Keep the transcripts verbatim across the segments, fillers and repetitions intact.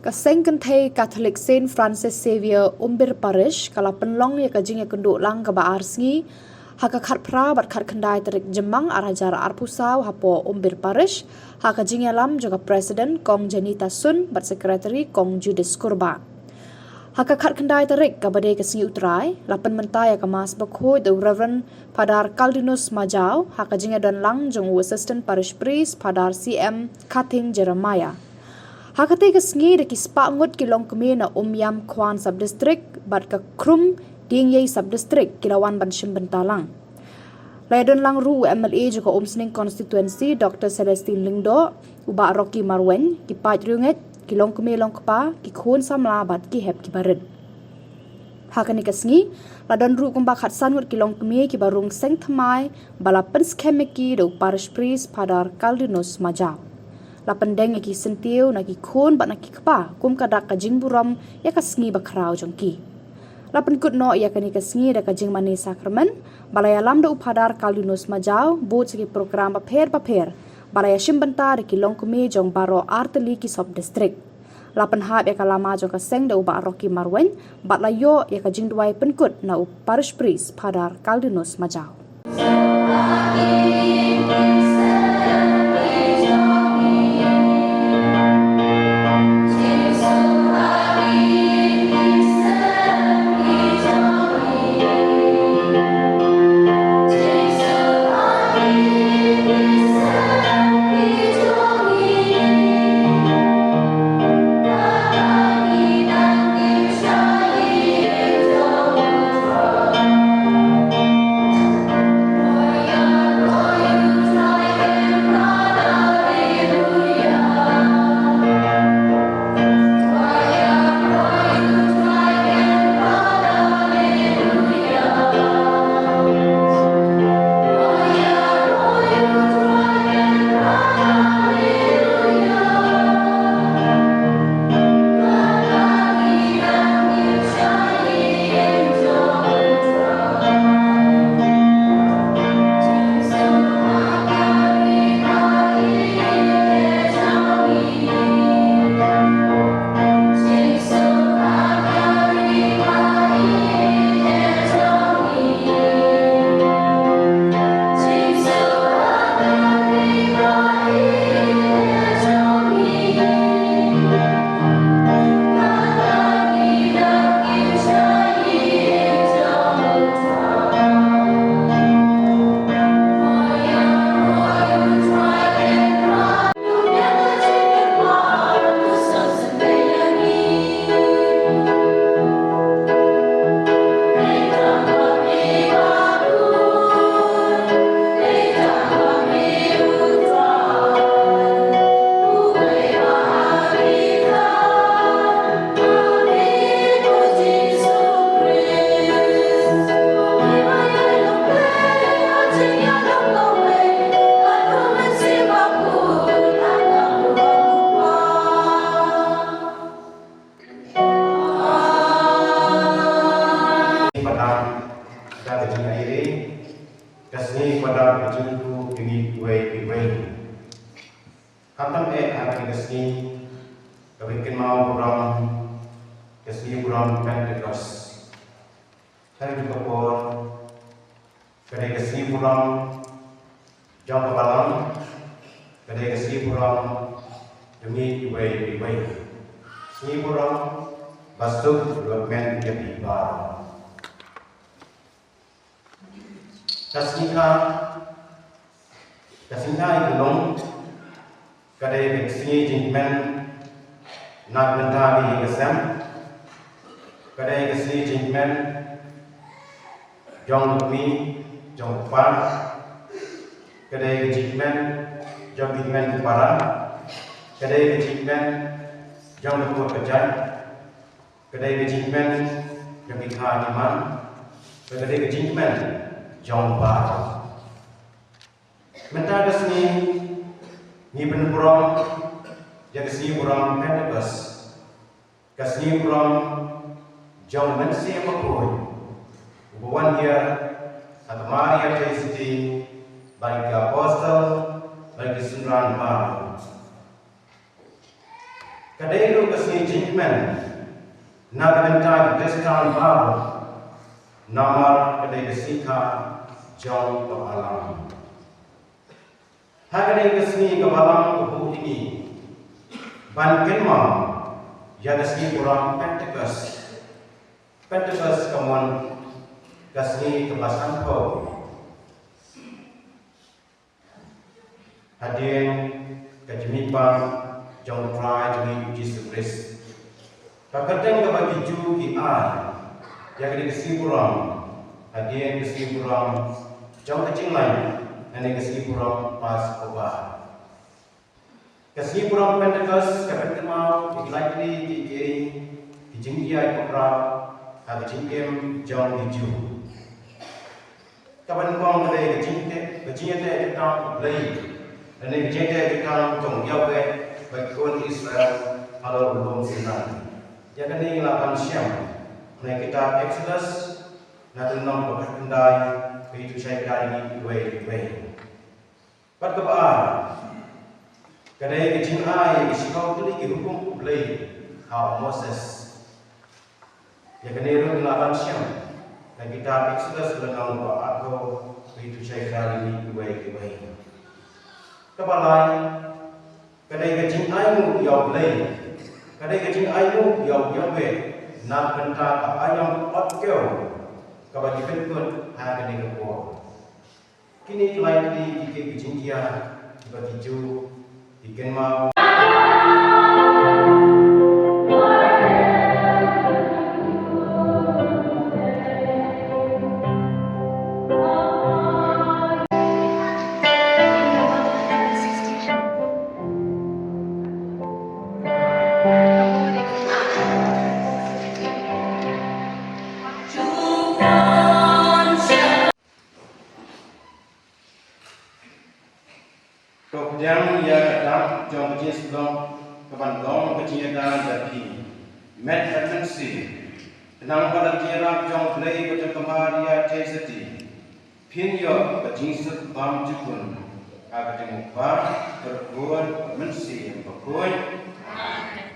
Ka Seng Kynthei Katholik Saint Francis Xavier Umbir Parish ka la pynlong ïa ka jingïakynduh lang kaba ar sngi ha ka khatphra bad khatkhyndai tarik Jymmang ar hajar arphew saw hapoh Umbir Parish, ha ka jingïalam jong ka President Kong Janita Sun bad Secretary Kong Judith Kurbah. Ha ka khatkhyndai tarik kaba dei ka sngi U Trai, la pynmynta ïa ka Mass bakhuid da u Reverend Father Caldinus Majaw ha ka jingïadon lang jong u Assistant Parish Priest Father C M Khathing Jeremiah. Ha katei ka sngi da ki spah ngut ki longkmie na Umiam Khwan Sub District bad ka Khrum Diengiei Sub District ki la wan ban shim bynta lang. La ïadon lang ruh u M L A jong ka Umsning Constituency Doctor Celestine Lyngdoh, u Bah Rocky Marwein, ki paid riewngeit, ki longkmie longkpa, ki khun samla bad ki hep ki barit. Ha kane ka sngi la don ruh kumba khatsan ngut ki longkmie kiba rung seng thymmai ba la pynskhem ïa ki da u Parish Priest Father Caldinus Majaw. La pyndeng ïa ki syntiew na ki khun bad na ki kpa kum ka dak ka jingburom ïa ka sngi bakhraw jong ki. La pynkut noh ïa kane ka sngi da ka jingmane sakramen ba la ïalam da u Father Caldinus Majaw bud sa ki prokram bapher bapher ba la ïashim bynta da ki longkmie jong baroh artylli ki sub district. La pynhap ïa ka lama jong ka seng da u Bah Rocky Marwein bad la ïoh ïa ka jingduwai pynkut na u Parish Priest Father Caldinus Majaw. Padang da ka jingaiei, ka sngi padang ka jingkyrkhu pynmih uwei pa uwei. Khamtam eh ha kane ka sngi kaba kynmaw burom ka sngi burom Pentecost. Ha kane ka por ka dei ka sngi burom jong ka balang, ka dei ka sngi burom pynmih uwei pa uwei. Sngi burom ba suk ruh kmen ïa phi baroh. Ka sngi kha, ka sngi kha ïa ka long, ka dei ka sngi jingkmen na ka bynta ka ïing ka sem, ka dei ka sngi jingkmen jong ka kmie jong ka kpa, ka dei ka jingkmen jong ki kmen ki para, ka dei ka jingkmen jong ka kur ka jait, ka dei ka jingkmen jong ki kha ki man, ka dei ka jingkmen jong baroh. Mynta ka sngi ngi pynburom ïa ka sngi burom Pentecost, ka sngi burom jong u Mynsiem Bakhuid uba wan hiar ha ka Maria Theisotti bad ki apostol bad ki synran baroh. Ka dei ruh ka sngi jingkmen na ka bynta ki Khristan baroh, namar ka dei ka sngi kha jong ka Balang. Ha kane ka sngi ka Balang ka buh ïa ngi ban kynmaw ïa ka sngi burom Pentecost. Pentecost ka mon ka sngi kaba sanphew hadien ka jingmihpat jong U Trai jong ngi U Jisu Khrist. Ka kyrteng kaba ki Jiw ki ai ïa kane ka sngi burom hadien ka sngi burom jong ka jinglait, kane ka sngi burom Passover. Ka sngi burom Pentecost ka pynkynmaw ïa ki lai tylli ki, ki, ki jingïaid bakhraw ha ka jingim jong ki Jiw. Kaba nyngkong ka dei ka jingteh, ka jingïateh jutang U Blei, lane ka jingïateh jutang jong u Yahweh bad ki khun Israel halor u lum Sinai. Ïa kane ngi lah ban shem na ka kitab Exodus, na ka lynnong ba khatkhyndai, ba ïathuh shai kynda ïa ngi iwei iwei. Bad kaba ar ka dei ka jingai ïa ki shiphew tylli ki hukum U Blei ha u Moses. Ïa kane ruh ngi lah ban shem na ka kitab Exodus lynnong ba arphew, ba ïathuh shai kynda ïa ngi iwei iwei. Kaba lai ka dei ka jingainguh ïa U Blei, ka dei ka jingainguh ïa u Yahweh na ka bynta ka aïom ot kiew kaba ki pynkut ha kane ka por. Kine ki lai tylli ki, ki, ki jingkit kiba ki Jiw ki kynmaw. To pdiang ïa ka dak jong ka jingshlur, ka ban long ka jingïada ïa phi, met bad mynsiem. Khnang ba da ka jingïarap jong U Blei bad jong ka Maria Theisotti, phin ïoh ka jingsuk bymjukut. Ha ka kyrteng U Kpa, U Khun bad U Mynsiem Bakhuid. Amen.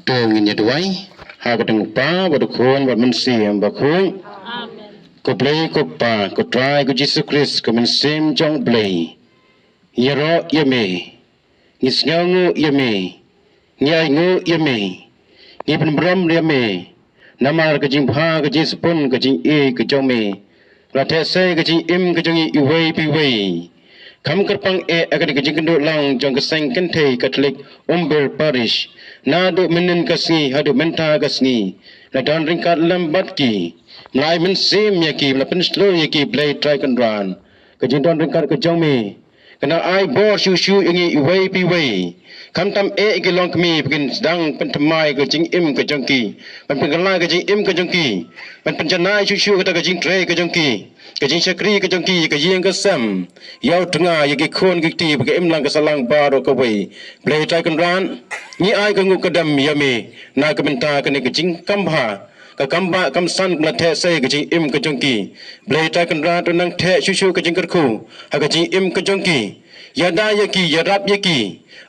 To ngin ïa duwai ha ka kyrteng u Kpa bad u Khun bad u Mynsiem Bakhuid. Ko Blei ko Kpa, ko Trai ko Jisu Khrist, ko Mynsiem jong u Blei. Ïaroh ïa me. Ngi sngewnguh ïa me. Ngi ainguh ïa me. Ngi pynbor ïa me. Namar ka jingbha, ka jingsheptieng, ka jingïeit ka jong me, la theh sei ka jingim ka jong ngi iwei pa iwei. Kham kyrpang eh ha kane ka jingkynduh lang jong ka Seng Kynthei Katholik Umber Parish, naduh mynnin ka sngi haduh mynta ka sngi, la don ryngkat lem bad ki. Me la ai mynsiem ïa ki, me la pynshlur ïa ki, Blei Trai Kynrad. Ka jingdon ryngkat ka jong me kan ai bor shuh shuh ïa ngi iwei pa iwei. Khamtam eh ïa ki longkmie ba kin sdang pynthymmai ka jingim ka jong ki, ban pynkylla ka jingim ka jong ki, ban pynjanai shuh shuh kata ka jingtrei ka jong ki, ka jingshakri ka jong ki ïa ka ïing ka sem, ïa u tnga, ïa ki khun ki kti, ba ka imlang ka sahlang baroh kawei. Blei Trai Kynrad, ngi ai ka nguh ka dem ïa me na ka bynta kane ka jingkam bha, ka kam bah kam san ba la theh sei ka jingim ka jong ki. Blei Trai Kynrad, to nang theh shuh shuh ka jingkyrkhu ha ka jingim ka jong ki. Ïada ïa ki, ïarap ïa ki,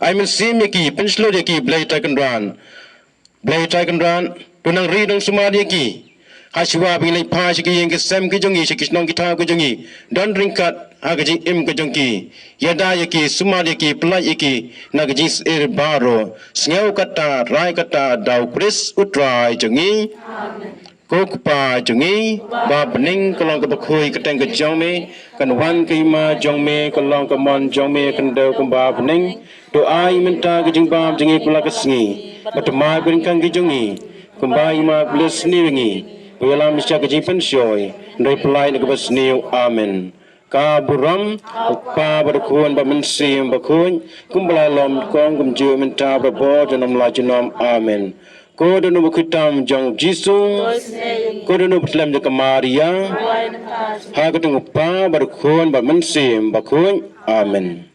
ai mynsiem ïa ki, pynshlur ïa ki, Blei Trai Kynrad. Blei Trai Kynrad, to nang ri nang sumar ïa ki. Ha shuwa ba ngi leit phai sha ki ïing ki sem ki jong ngi, sha ki shnong ki thaw ki jong ngi, don ryngkat ha ka jingim ka jong ki. Ïada ïa ki, sumar ïa ki, pyllait ïa ki na ka jingsyier baroh. Sngew kata, rai kata, da u Khrist u Trai jong ngi. Ko Kpa jong ngi ba bneng, ka long kaba khuid ka kyrteng ka jong me, kan wan ka hima jong me, ka long ka mon jong me ha ka khyndew kumba ha bneng. To ai mynta ka jingbam jong ngi kumba la ka sngi, bad to map ka jingkhang ka jong ngi kumba ngi map ki ba la sniew ïa ngi, bad ïalam sha ka jingpynshoi, hynrei pyllait na kaba sniew. Amen. Ka burom, u Kpa bad u Khun bad u Mynsiem Bakhuid, kumba la long kong kumjuh mynta bad barabor junom la junom. Amen. Ko don uba khuid tam jong u Jisu, ko don uba tlem jong ka Maria, ha ka kyrteng u Kpa bad u Khun bad u Mynsiem Bakhuid. Amen.